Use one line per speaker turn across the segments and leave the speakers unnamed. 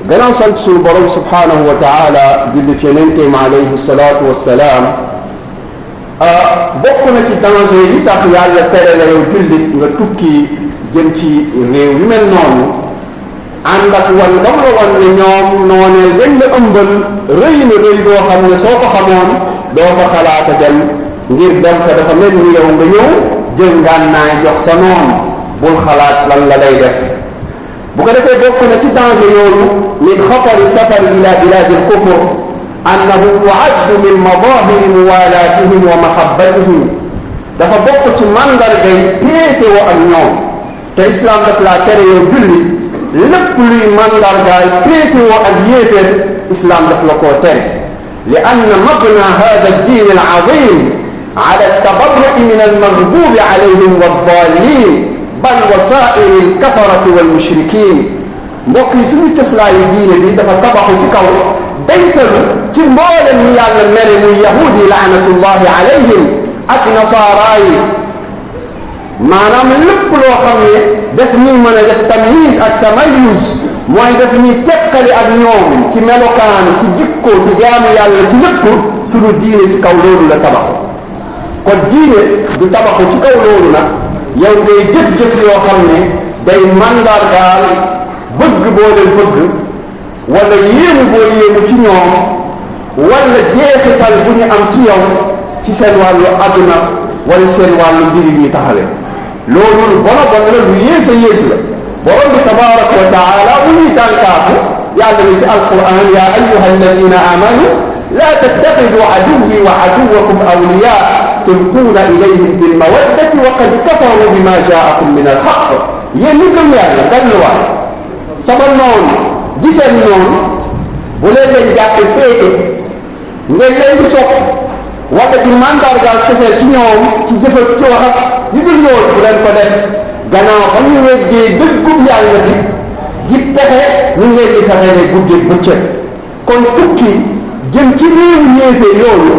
gannaaw sant suñu borom subhanahu wa taala julli ci yonenteem alayhi salaatu wassalaam bokk na ci danger yi tax yàlla tere la yow jullit nga tukki jëm ci réew yu mel noonu ànd ak wan ngam la wan ne ñoom nooneel dañ la ëmbal rëy na rëy doo xam ne soo ko xamoon doo fa xalaata dem ngir dem fa dafa mel ni yow nga ñëw jël ngànnaay jox sa noonu bul xalaat lan la lay def bu ko defee bokk na ci danger yooyu min xatari safari ila biladi al kufr annahu yuaddu min madahiri muwalatihim wa mahabbatihim dafa bokk ci mandargay péetewoo ak ñoom te islam daf laa tere yow julli lépp luy mandargaay péetewoo ak yéeféer islam daf la koo tere li anna mabna hada ad-din al-azim ala at-tabarru'i min al-maghdubi alayhim wad-dallin bal wasaa'ir al-kafarati wal-mushrikin mbokk yi suñu cëslaayu diine bi dafa tabaxu ci kaw daytalu ci mboolem ñi yàlla mere muy yahudi laanatullahi alayhim ak nasaara yi maanaam lépp loo xam ne daf ñuy mën a def tamyiz ak tamayuz mooy daf ñuy teqali ak ñoom ci melokaan ci jikko ci jaamu yàlla ci lépp suñu diine ci kaw loolu la tabaxu kon diine du tabaxu ci kaw loolu nag yow ngay jëf-jëf yoo xam ne day mandargaal bëgg boo leen bëgg wala yéemu boo yéemu ci ñoom wala jeexital bu ñu am ci yow ci seen wàllu àdduna wala seen wàllu mbir yi ñuy taxale loolu lu bon a bon la lu yées a yées la borom bi tabaraka wa taala bu ñuy tànkaafu yàlla ne ci alquran ya ayuha alladina amanu la tattaxidu aduwi wa aduwakum awliya tulquuna ilayhim bilmawaddati wa qad kafaru bima jaakum min alxaq yéen ñu gëm yàlla dalluwaay sama noonu di seen noonu bu leen leen jàppe péete ngeen leen di sopp wala di mandargaal cofeel ci ñoom ci jëfal ci wax ak yu dul loolu bu leen ko def gannaaw ba ñu weddee dëggub yàlla bi di pexe ñu ngi leen di fexe ne guddeeg bëccëg kon tukki jëm ci réewu ñeefee yooyu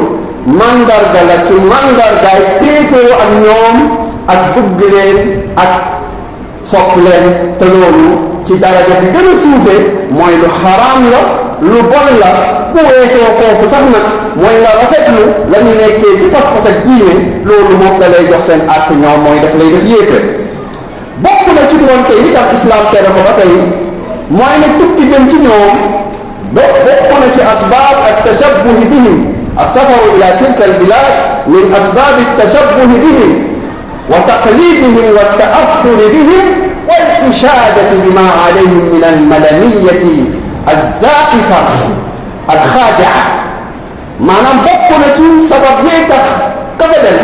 mandarga la ci mandargaay péetoo ak ñoom ak bëgg leen ak sopp leen te loolu ci daraja bi gën a suufee mooy lu xaraam la lu bon la bu weesoo foofu sax nag mooy nga rafetlu la ñu nekkee ci pas-pas ak diine loolu moom da lay jox seen àtt ñoom mooy daf lay def yéeféer bokk na ci moonte yi tax islam tere ko ba tey mooy ne tukki jëm ci ñoom bokk na ci asbaab ak tashabbuhi bihim السفر إلى تلك البلاد من أسباب التشبه بهم وتقليدهم والتأثر بهم والإشادة بما عليهم من المدنية الزائفة الخادعة maanaam bokk na ci sabab yee tax kafedel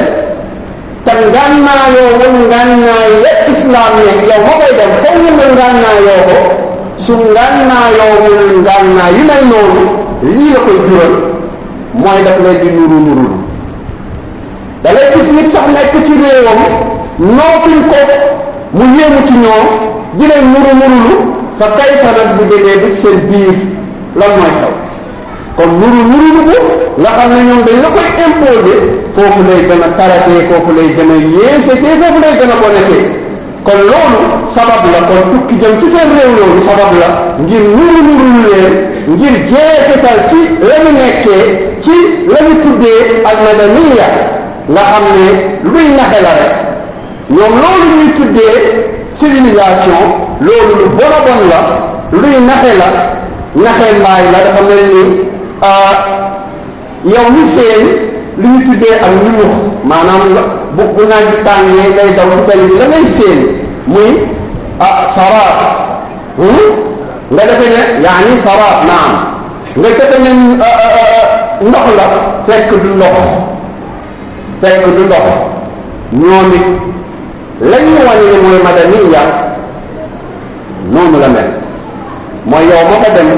te ngànnaayoo ngànnaay islam ne yow ma koy dem foog ñu ne ngànnaayoo ko su ngànnaayoowul ngànnaay yu mel noonu lii la koy jural mooy daf lay di nuru da lay gis nit sax nekk ci réewam nootuñ ko mu yéemu ci ñoom di leen nuru fa kayfa nag bu demee bi seen biir lan mooy xew kon nuru bu nga xam ne ñoom dañ la koy imposer foofu lay gën a taratee foofu lay gën a yéesetee foofu lay gën a bonetee kon loolu sabab la kon tukki jëm ci seen réew loolu sabab la ngir nuru leen ngir jeexital ci la ñu nekkee ci la ñu tuddee al madaniya nga xam ne luy naxe la rek ñoom loolu ñuy tuddee civilisation loolu lu bon a bon la luy naxe la naxe mbaay la dafa mel ni yow mi seen li ñu tuddee ak ñumux maanaam bu naaj bi tàngee ngay daw ci tali bi la ngay seen muy saraat nga defe ne yaani saraat naam nga defe ne ndox la fekk du ndox ñoom it la ñuy wane ne mooy madaniya noonu la mel mooy yow ma fa dem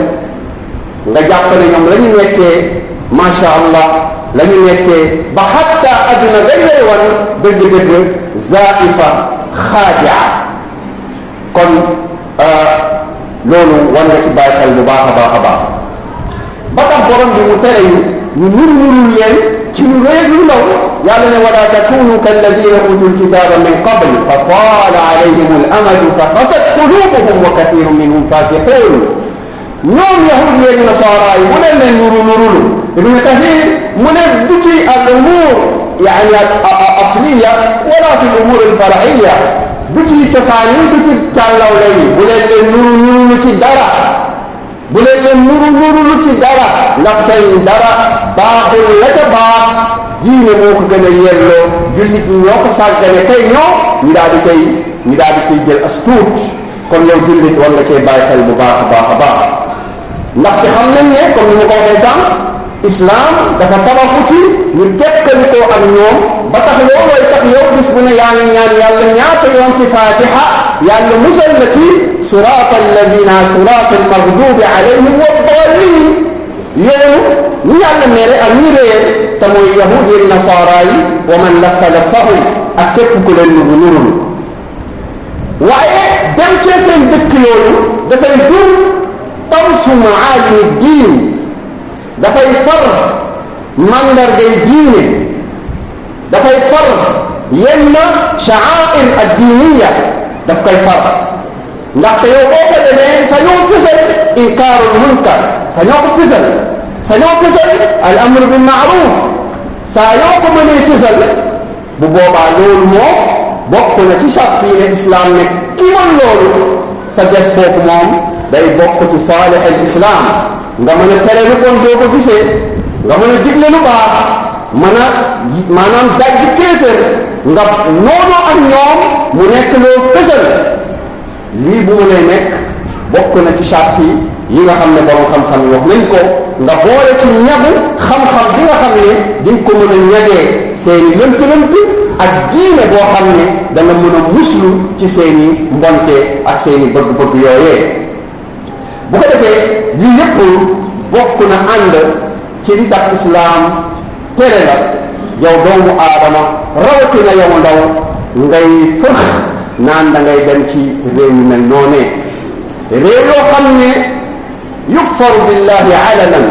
nga jàpp ne ñoom la ñu nekkee macha allah la ñu nekkee ba xatta adduna dañ lay wan dëgg-dëgg zaifa xaajaa kon loolu war nga ci bàyyi xel bu baax a baax ba tax borom bi mu tere ñu nurul leen ci lu rëy lu ndaw yàlla ne wala takunu kalladina utul kitaba min qabl fa taala alayhim al amadu fa qasat qulubuhum wa kathirun minhum fasiqun ñoom yahud yeeg nasaara yi mu leen nurulu ibn kathir mu ne du ci al umur yani asliya wala fi al umur al far'iyya du ci cosaan yi du ci càllawle yi bu leen nurulu ci dara bu leen nurulu ci dara ndax seen dara baaxul la ca baax diine moo ko gën a yelloo jullit ñi ñoo ko sàggane kay ñoo ñu daal di ciy jël as tuut kon yow jullit war nga cee bàyyi xel bu baax a baax ndaxte xam nañ ne comme ni ma ko waxee sànq islam dafa tabaxu ci ñu tekkalikoo ak ñoom ba tax loolooy tax yow bis bu ne yaa ngi ñaan yàlla ñaata yoon ci fatiha yàlla musal la ci sirata alladina sirata almaghdubi alayhim waddallin yow ñi yàlla mere ak ñi réer te mooy yahud yi nasaara yi wa man lafa lafahum ak képp ku leen nurul waaye dem cee seen dëkk yooyu dafay jur tamsu maalimi diin dafay far mandargay diine dafay far yenn sha'air ad-diiniya daf koy far ndaxte yow boo ko demee sañoo fisal inkaarul munkar sañoo ko fisal al amru bil ma'ruf saa yoo ko mënee fisal bu boobaa loolu moo bokk na ci charte yi ne islam ne ki man loolu sa des foofu moom day bokk ci saalih al islam nga mën a tere lu bon doo ko gisee nga mën a digle lu baax mën a maanaam dajj kéefër nga noonoo ak ñoom mu nekk loo fësal lii bu mënee nekk bokk na ci charte yi nga xam ne borom xam-xam yi wax nañ ko nga boole ci ñagu xam-xam bi nga xam ne di nga ko mën a ñagee seeni lënt-lënt ak diine boo xam ne danga mën a muslu ci seeni mbonte ak seeni bëgg-bëgg yooyee bu ko defee lii yépp bokk na ànd ci li tax islaam tere la yow doomu aadama rawatina yow ndaw ngay fëx naan da ngay dem ci réew yu mel noonee réew yoo xam ne yukfaru billahi alanan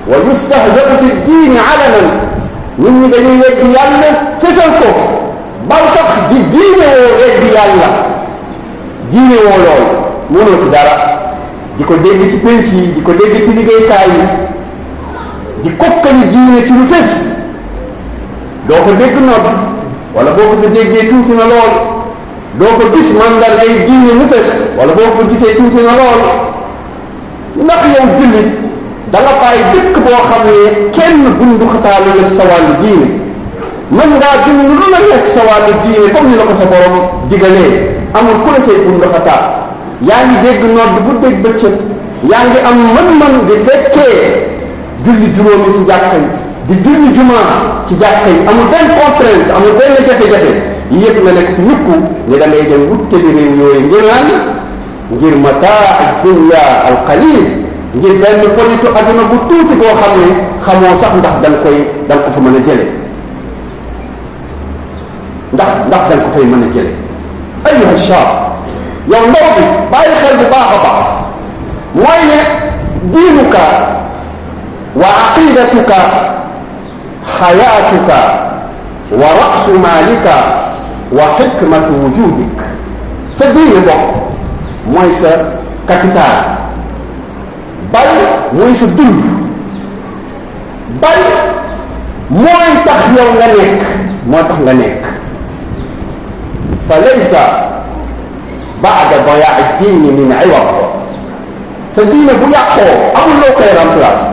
wa yustahzau bi diini alanan nit ñi dañuy weddi yàlla fësal ko bal sax di diine woo weddi yàlla diine woo lool mënoo ci dara di ko dégg ci penc yi di ko dégg ci liggéeykaay yi di kokkali diine ci lu fës doo ko dégg nodd wala boo ko fa déggee tuuti na lool doo ko gis mandargay diine mu fës wala boo ko fa gisee tuuti na lool ndax yow jullit da nga bàyyi dëkk boo xam ne kenn bundu xataalu la sa wàllu diine mën ngaa dund lu la nekk sa wàllu diine comme ni la ko sa borom digalee amul ku la cay bundu xataal yaa ngi dégg nodd bu dégg bëccëg yaa ngi am mën-mën di fekkee julli juróomi ci jàkka yi di julli jumaa ci jàkka yi amul benn contrainte amul benn jafe-jafe yëpp nga nekk fi nukku ne da ngay dem wuttali réew yooyu ngir lan ngir mataa dunya al qalil ngir benn politu aduna bu tuuti boo xam ne xamoo sax ndax da nga ko fa mën a jële ndax da nga ko fay mën a jële ayyuha shaab yow ndaw bi bàyyi xel bu baax a baax mooy ne diinuka wa aqidatuka xayaatuka wa rasu maalika wa xikmatu wujudik sa diine bokk mooy sa capital bal mooy sa dund bal mooy tax yow nga nekk moo tax nga nekk fa laysa baada dayaa diini min iwad sa diine bu yàqoo amul loo koy remplacer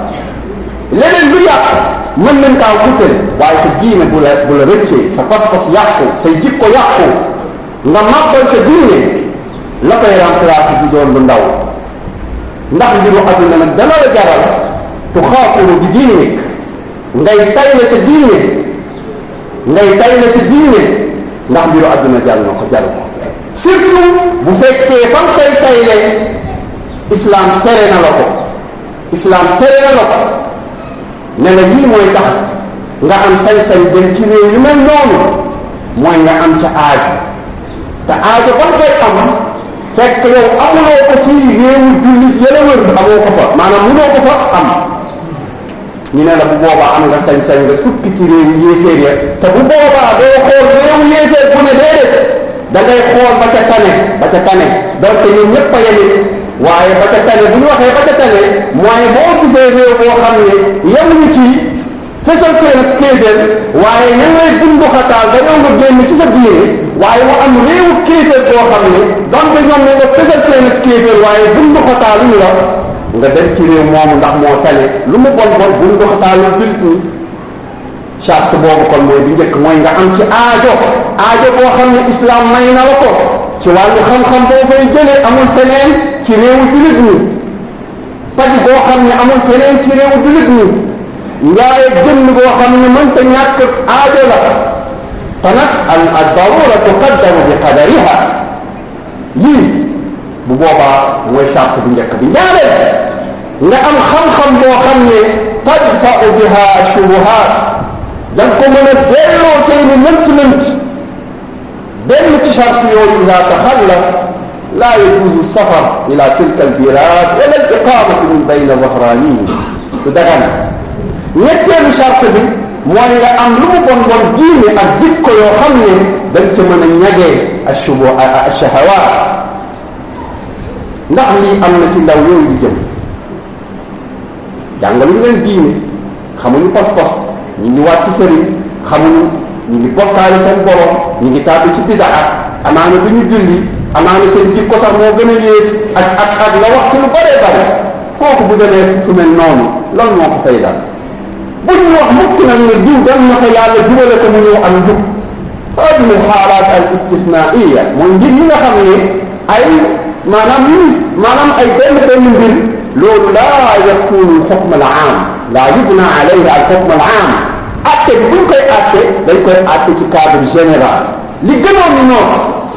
leneen lu yàq mën nañ kaa wutal waaye sa diine bu la rëccee sa pas-pas yàqu say jikko yàqu nga màbbal sa diine la koy remplacer du doon lu ndaw ndax mbiru adduna nag dana la jaral tuxaatiru bi diinik ngay tayle sa diine ndax mbiru adduna jar na ko jaru ko surtout bu fekkee fan koy tayle islam tere na la ko ne la lii mooy tax nga am sañ-sañ dem ci réew yu mel noonu mooy nga am ca aajo te aajo ban fay am fekk yow amuloo ko ci réewu jullit yële wër amoo ko fa maanaam mënoo ko fa am ñu ne la bu boobaa am nga sañ-sañ nga tukki ci réewu yéeféer ya te bu boobaa doo xool réewu yéeféer bu ne déedéet da ngay xool ba ca tane donc ñun ñëpp a yemit waaye ba ca tane bu ñu waxee ba ca tane mooy boo gisee réew boo xam ne yemuñu ci fesal seen kéeféer waaye ña ngay bundu xataal ba yow nga génn ci sa diine waaye mu am réewu kéeféer boo xam ne donte ñoom ne nga fesal seen kéeféer waaye bundu xataaluñ la nga dem ci réew moomu ndax moo tane lu mu bon bon bundu xataalu jullit ñi. charte boobu kon mooy bi njëkk mooy nga am ci aajo boo xam ne islam may na la ko ci wàllu xam-xam boo fay jëlee amul feneen ci réewu jullit ñi paj boo xam ne amul feneen ci réewu jullit ñi njaaye jënd boo xam ne mënta ñàkk aajo la te nag al darura tuqaddaru bi qadariha yii bu boobaa mooy charte bu njëkk bi ñaareel nga am xam-xam boo xam ne tadfa'u biha shubuhat danga ko mën a delloo seeni lënt-lënt benn ci charte yooyu ida taxallaf laa yajuuzu safar ila tilka albilad wala al iqamatu min bayna zahraniin du dagana ñetteelu charte bi mooy nga am lu mu bon bon diine ak jikko yoo xam ne dañ ca mën a ñagee ash-shahawaat ndax lii am na ci ndaw yooyu di jëm jàngaluñu leen diine xamuñu pas-pas ñi ngi wàcc sëriñ xamuñu ñi ngi bokkaale seen borom ñi ngi tàbbi ci bidaa amaana du ñu julli amaana seen jikko sax moo gën a yées ak la wax ci lu bëree bëri kooku bu demee fu mel noonu loolu moo ko fay dal bu ñu wax mukk nag ne diw dem na fa yàlla jubale ko mu ñëw am njub hadihi xaalaat al istifnaiya mooy mbir yi nga xam ne ay maanaam ay benn mbir loolu laa yakunu xukm al aam laa yubna alayhi al xukm al aam atte bi buñ koy atte dañ koy atte ci cadre général li gënoon ni noonu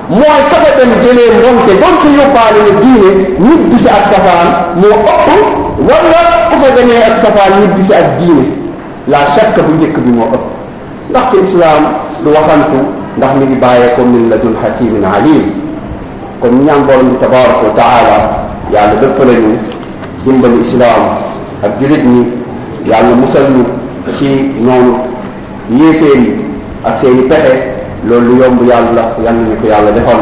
mooy kafa dem jëlee mbonte donte yóbbaale na diine nit gisi ak safaan moo ëpp wala ku fa demee ak safaan nit gisi ak diine la shakka bu njëkk bi moo ëpp ndaxte islam du waxantu ndax mi ngi bàyyee ko min ladun hakimin alim kon ñu ñaan borom bi tabaraka wa taala yàlla dëppale ñu dimbali islam ak julit ñi yàlla musal ñu ci noonu yéeféer yi ak seeni pexe loolu lu yomb yàlla ñu ko yàlla defal